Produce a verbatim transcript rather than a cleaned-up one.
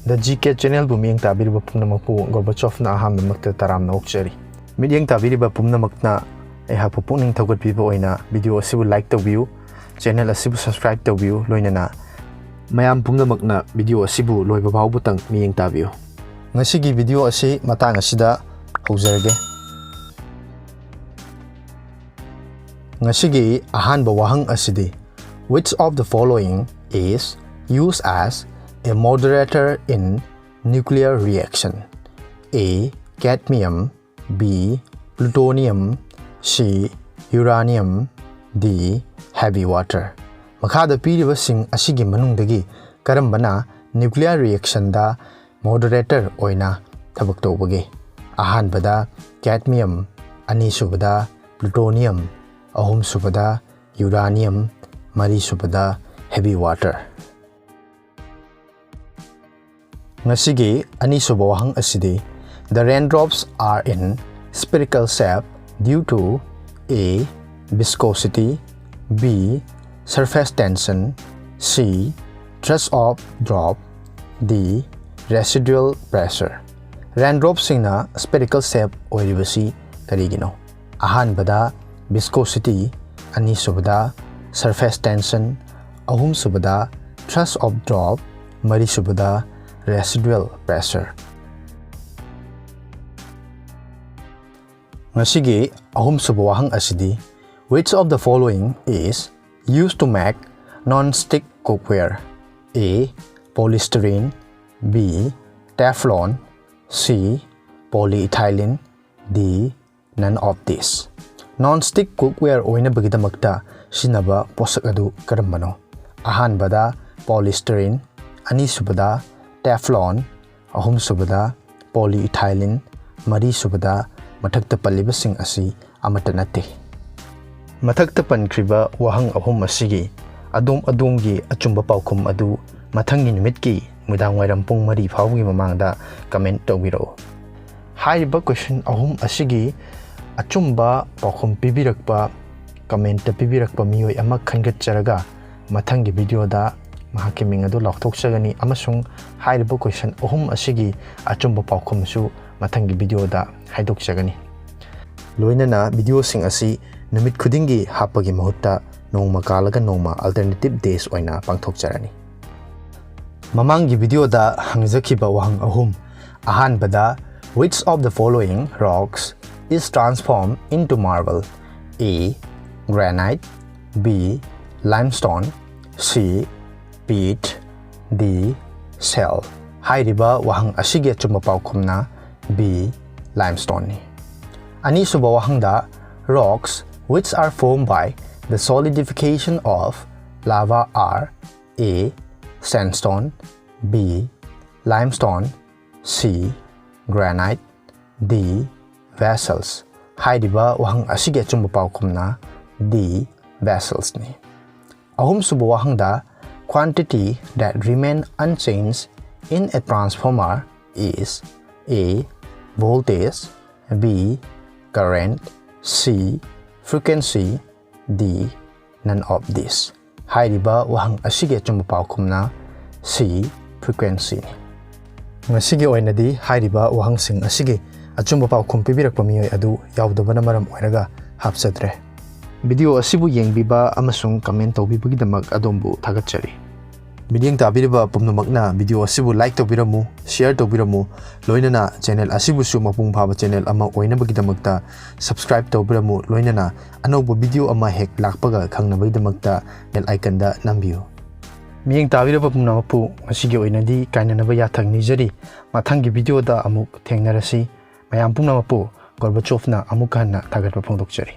The G K Channelꯕꯨ ꯃꯤꯠꯌꯦꯡ ꯇꯥꯕꯤꯔꯤꯕ ꯄꯨꯝꯅꯃꯛꯄꯨ ꯒꯣꯔꯕꯥꯆꯣꯐꯅ ꯑꯍꯥꯟꯕꯃꯛꯇ ꯇꯔꯥꯝꯅ ꯑꯣꯛꯆꯔꯤ꯫ ꯃꯤꯠꯌꯦꯡ ꯇꯥꯕꯤꯔꯤꯕ ꯄꯨꯝꯅꯃꯛꯅ ꯑꯩꯍꯥꯛꯄꯨ ꯄꯨꯛꯅꯤꯡ ꯊꯧꯒꯠꯄꯤꯕ ꯑꯣꯏꯅ video ꯑꯁꯤꯕꯨ like ꯇꯧꯕꯤꯌꯨ, channel ꯑꯁꯤꯕꯨ subscribe ꯇꯧꯕꯤꯌꯨ, ꯂꯣꯏꯅꯅ ꯃꯌꯥꯝ ꯄꯨꯝꯅꯃꯛꯅ video ꯑꯁꯤꯕꯨ ꯂꯣꯏꯕ ꯐꯥꯎꯕꯇꯪ ꯃꯤꯠꯌꯦꯡ ꯇꯥꯕꯤꯌꯨ꯫ ꯉꯁꯤꯒꯤ video ꯑꯁꯤ ꯃꯇꯥꯡ ꯑꯁꯤꯗ ꯍꯧꯖꯔꯒꯦ꯫ ꯉꯁꯤꯒꯤ ꯑꯍꯥꯟꯕ ꯋꯥꯍꯪ ꯑꯁꯤꯗꯤ, Which of the following is used as a moderator in nuclear reaction? A, cadmium, B, plutonium, C, uranium, D, heavy water꯫ ꯃꯈꯥꯗ ꯄꯤꯔꯤꯕꯁꯤꯡ ꯑꯁꯤꯒꯤ ꯃꯅꯨꯡꯗꯒꯤ ꯀꯔꯝꯕꯅ nuclear reactionꯗ moderator ꯑꯣꯏꯅ ꯊꯕꯛ ꯇꯧꯕꯒꯦ? ꯑꯍꯥꯟꯕꯗ cadmium, ꯑꯅꯤꯁꯨꯕꯗ plutonium, ꯑꯍꯨꯝꯁꯨꯕꯗ uranium, ꯃꯔꯤꯁꯨꯕꯗ heavy water꯫ ꯉꯁꯤꯒꯤ ꯑꯅꯤꯁꯨꯕ ꯋꯥꯍꯪ ꯑꯁꯤꯗꯤ, The raindrops are in spherical shape due to A, viscosity, B, surface tension, C, thrust of drop, D, residual pressure꯫ Raindropꯁꯤꯡꯅ spherical shape ꯑꯣꯏꯔꯤꯕꯁꯤ ꯀꯔꯤꯒꯤꯅꯣ? ꯑꯍꯥꯟꯕꯗ viscosity, ꯑꯅꯤꯁꯨꯕꯗ surface tension, ꯑꯍꯨꯝꯁꯨꯕꯗ thrust of drop, ꯃꯔꯤꯁꯨꯕꯗ residual pressure꯫ ꯉꯁꯤꯒꯤ ꯑꯍꯨꯝꯁꯨꯕ ꯋꯥꯍꯪ ꯑꯁꯤꯗꯤ, Which of the following is used to make non-stick cookware? A, polystyrene, B, Teflon, C, polyethylene, D, none of this꯫ Non-stick cookware ꯑꯣꯏꯅꯕꯒꯤꯗꯃꯛꯇ ꯁꯤꯖꯤꯟꯅꯕ ꯄꯣꯠꯁꯛ ꯑꯗꯨ ꯀꯔꯝꯕꯅꯣ? ꯑꯍꯥꯟꯕꯗ polystyrene, ꯑꯅꯤꯁꯨꯕꯗ Teflon, ꯑꯍꯨꯝꯁꯨꯕꯗ polyethylene, ꯃꯔꯤꯁꯨꯕꯗ ꯃꯊꯛꯇ ꯄꯜꯂꯤꯕꯁꯤꯡ ꯑꯁꯤ ꯑꯃꯠꯇ ꯅꯠꯇꯦ꯫ ꯃꯊꯛꯇ ꯄꯟꯈ꯭ꯔꯤꯕ ꯋꯥꯍꯪ ꯑꯍꯨꯝ ꯑꯁꯤꯒꯤ ꯑꯗꯣꯝ ꯑꯗꯣꯝꯒꯤ ꯑꯆꯨꯝꯕ ꯄꯥꯎꯈꯨꯝ ꯑꯗꯨ ꯃꯊꯪꯒꯤ ꯅꯨꯃꯤꯠꯀꯤ ꯅꯨꯃꯤꯗꯥꯡꯋꯥꯏꯔꯝ ꯄꯨꯡ ꯃꯔꯤ ꯐꯥꯎꯕꯒꯤ ꯃꯃꯥꯡꯗ comment ꯇꯧꯕꯤꯔꯛꯎ꯫ ꯍꯥꯏꯔꯤꯕ question ꯑꯍꯨꯝ ꯑꯁꯤꯒꯤ ꯑꯆꯨꯝꯕ ꯄꯥꯎꯈꯨꯝ ꯄꯤꯕꯤꯔꯛꯄ, commentꯇ ꯄꯤꯕꯤꯔꯛꯄ ꯃꯤꯑꯣꯏ ꯑꯃ ꯈꯟꯒꯠꯆꯔꯒ ꯃꯊꯪꯒꯤ videoꯗ ꯃꯍꯥꯛꯀꯤ ꯃꯤꯡ ꯑꯗꯨ ꯂꯥꯎꯊꯣꯛꯆꯒꯅꯤ ꯑꯃꯁꯨꯡ ꯍꯥꯏꯔꯤꯕ question ꯑꯍꯨꯝ ꯑꯁꯤꯒꯤ ꯑꯆꯨꯝꯕ ꯄꯥꯎꯈꯨꯝꯁꯨ ꯃꯊꯪꯒꯤ video ꯗ ꯍꯥꯏꯗꯣꯛꯆꯒꯅꯤ꯫ ꯂꯣꯏꯅꯅ video ꯁꯤꯡ ꯑꯁꯤ ꯅꯨꯃꯤꯠ ꯈꯨꯗꯤꯡꯒꯤ ꯍꯥꯞꯄꯒꯤ ꯃꯍꯨꯠꯇ ꯅꯣꯡꯃ ꯀꯥꯜꯂꯒ ꯅꯣꯡꯃ alternative days ꯑꯣꯏꯅ ꯄꯥꯡꯊꯣꯛꯆꯔꯅꯤ꯫ ꯃꯃꯥꯡꯒꯤ video ꯗ ꯍꯪꯖꯈꯤꯕ ꯋꯥꯍꯪ ꯑꯍꯨꯝ, ꯑꯍꯥꯟꯕꯗ, which of the following rocks is transformed into marble? A, granite, B, limestone, C, peat, D, shale꯫ ꯍꯥꯏꯔꯤꯕ ꯋꯥꯍꯪ ꯑꯁꯤꯒꯤ ꯑꯆꯨꯝꯕ ꯄꯥꯎꯈꯨꯝꯅ B, limestone ꯅꯤ꯫ ꯑꯅꯤꯁꯨꯕ ꯋꯥꯍꯪꯗ, rocks which are formed by the solidification of lava are A, sandstone, B, limestone, C, granite, D, basalts꯫ ꯍꯥꯏꯔꯤꯕ ꯋꯥꯍꯪ ꯑꯁꯤꯒꯤ ꯑꯆꯨꯝꯕ ꯄꯥꯎꯈꯨꯝꯅ D, basalts ꯅꯤ꯫ ꯑꯍꯨꯝꯁꯨꯕ ꯋꯥꯍꯪꯗ, quantity that remain unchanged in a transformer is A, voltage, B, current, C, frequency, D, none of this꯫ ꯍꯥꯏꯔꯤꯕ ꯋꯥꯍꯪ ꯑꯁꯤꯒꯤ ꯑꯆꯨꯝꯕ ꯄꯥꯎꯈꯨꯝꯅ C, frequency ꯅꯤ꯫ ꯉꯁꯤꯒꯤ ꯑꯣꯏꯅꯗꯤ ꯍꯥꯏꯔꯤꯕ ꯋꯥꯍꯪꯁꯤꯡ ꯑꯁꯤꯒꯤ ꯑꯆꯨꯝꯕ ꯄꯥꯎꯈꯨꯝ ꯄꯤꯕꯤꯔꯛꯄ ꯃꯤꯑꯣꯏ ꯑꯗꯨ ꯌꯥꯎꯗꯕꯅ ꯃꯔꯝ ꯑꯣꯏꯔꯒ ꯍꯥꯞꯆꯗ꯭ꯔꯦ꯫ Video ꯑꯁꯤꯕꯨ ꯌꯦꯡꯕꯤꯕ ꯑꯃꯁꯨꯡ comment ꯇꯧꯕꯤꯕꯒꯤꯗꯃꯛ ꯑꯗꯣꯝꯕꯨ ꯊꯥꯒꯠꯆꯔꯤ꯫ ꯃꯤꯠꯌꯦꯡ ꯇꯥꯕꯤꯔꯤꯕ ꯄꯨꯝꯅꯃꯛꯅ video ꯑꯁꯤꯕꯨ like ꯇꯧꯕꯤꯔꯝꯃꯨ, share ꯇꯧꯕꯤꯔꯝꯃꯨ, ꯂꯣꯏꯅꯅ channel ꯑꯁꯤꯕꯨꯁꯨ ꯃꯄꯨꯡ ꯐꯥꯕ channel ꯑꯃ ꯑꯣꯏꯅꯕꯒꯤꯗꯃꯛꯇ subscribe ꯇꯧꯕꯤꯔꯝꯃꯨ, ꯂꯣꯏꯅꯅ ꯑꯅꯧꯕ video ꯑꯃ ꯍꯦꯛ ꯂꯥꯛꯄꯒ ꯈꯪꯅꯕꯒꯤꯗꯃꯛꯇ bell icon ꯗ ꯅꯝꯕꯤꯌꯨ꯫ ꯃꯤꯠꯌꯦꯡ ꯇꯥꯕꯤꯔꯕ ꯄꯨꯝꯅꯃꯛꯄꯨ ꯉꯁꯤꯒꯤ ꯑꯣꯏꯅꯗꯤ ꯀꯥꯏꯅꯅꯕ ꯌꯥꯊꯪ ꯅꯤꯖꯔꯤ꯫ ꯃꯊꯪꯒꯤ video ꯗ ꯑꯃꯨꯛ ꯊꯦꯡꯅꯔꯁꯤ꯫ ꯃꯌꯥꯝ ꯄꯨꯝꯅꯃꯛꯄꯨ ꯒꯣꯔꯕꯥꯆꯣꯚꯅ ꯑꯃꯨꯛ ꯍꯟꯅ ꯊꯥꯒꯠꯄ ꯐꯣꯡꯗꯣꯛꯆꯔꯤ꯫